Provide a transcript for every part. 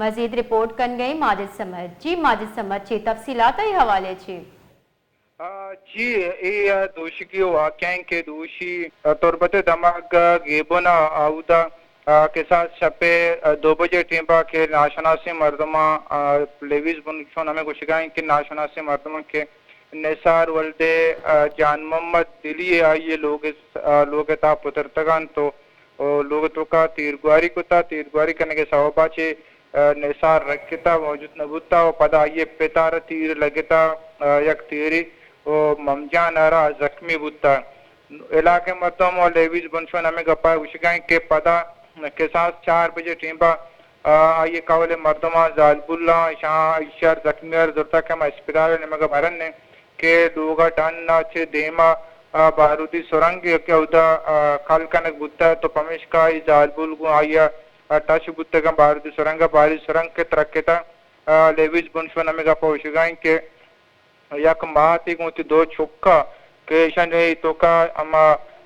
مزید report king ءَ ایں ماجد صمد۔ جی ماجد صمد، چے تفصیلات ءَ اے حوالے چے؟ آ، جی، اے، آ، دوشیگی واقعہ ایں کہ دوشی، آ، تربت ءِ دمگ ءَ گیبون ءَ اودا، آ، کساس شپ ءِ، آ، دو بجے ٹیم ءَ کہ ناشناسیں مردماں، آ، لیویز بنشون ہمے گوشگا ایں کہ ناشناسیں مردماں کہ نثار ولد ءِ، آ، جان محمد دلی ءَ آئی ءِ لوگ ءِ س-، آ، لوگ ءِ تہا پترتگ انت و و لوگ ءِ توکا تیرگواری کتا۔ تیرگواری کنگ ءِ سوب ءَ چہ، آ، نثار رکتا، موجود نہ بوتا و پدا آئی ءِ پت ءَ را تیر لگتا، آ، یک تیرے و ممجان ءَ را زخمی بوتا۔ علاقہ ءِ مردم و لیویز بنشون ہمے گپا گوشگا ایں کہ پدا کساس چار بجے ٹیم ءَ، آ، آئی ءِ کہول ءِ مردماں زالبولاں اشاں ایشی ءَ را زخمی ءَ را زرتا کہ ما اسپتال ءِ نیمگ ءَ برن ایں۔ کہ لوگ ءِ ڈن ءَ چہ دیم ءَ، آ، بارودی سرنگ کہ اودا، آ، کل کنگ بوتگ تو پمیشکا اے زالبول گوں آئی ءَ، آ، ٹچ بوتگ انت۔ بارودی سرنگ ءَ، بارودی سرنگ کہ ترکتگ، آ، لیویز بنشون ہمے گپ ءَ گوشگا ایں کہ یک ماتے گوں وتی دو چک ءَ کہ ایشانی توکا ہما،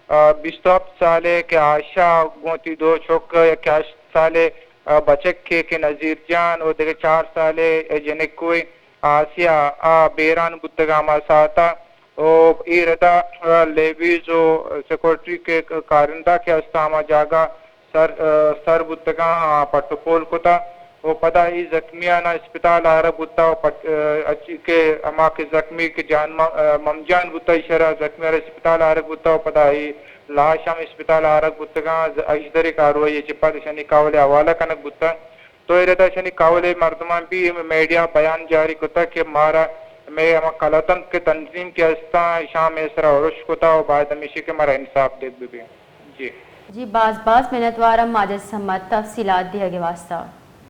آ، بیست ءُ ہپت سالے کہ آشا گوں وتی دو چک، یک ہشت سالے، آ، بچکے کہ نذیر جان و دگہ چار سالے جنکوے آسیا آ بیران بوتگ ہما ساعت ءَ و اے ردا، آ، لیویز و سیکورٹی کہ کارندہ کہ است ہما جاگہ سر، آ، سر بوتگاں، آ، پٹ و پول کتا و پدا اے زخمیانا اسپتال آرگ بوتا و پٹ-، آ، اچ-، کہ ہما کہ زخمی کہ جان م-، آ، ممجان بوتا، ایشرا زخمیانا اسپتال آرگ بوتا و پدا اے لاش ہم اسپتال آرگ بوتگاں، ز-، اژدرے کاروائی چہ پد اشانی کہول حوالہ کنگ بوتا۔ تو اے ردا اشانی کہول ءِ مردماں بھی میڈیا بیان جاری کتگ کہ مارا مئے ہما کلاتنت کہ تنظیم کہ استاں، اشاں مئے سرا ارش کتا و باید ہمیشی کہ مارا انصاف دیگ بہ بی۔ جی۔ جی، باز باز منتوارم ماجد صمد تفصیلات دیگ ءِ واسطہ۔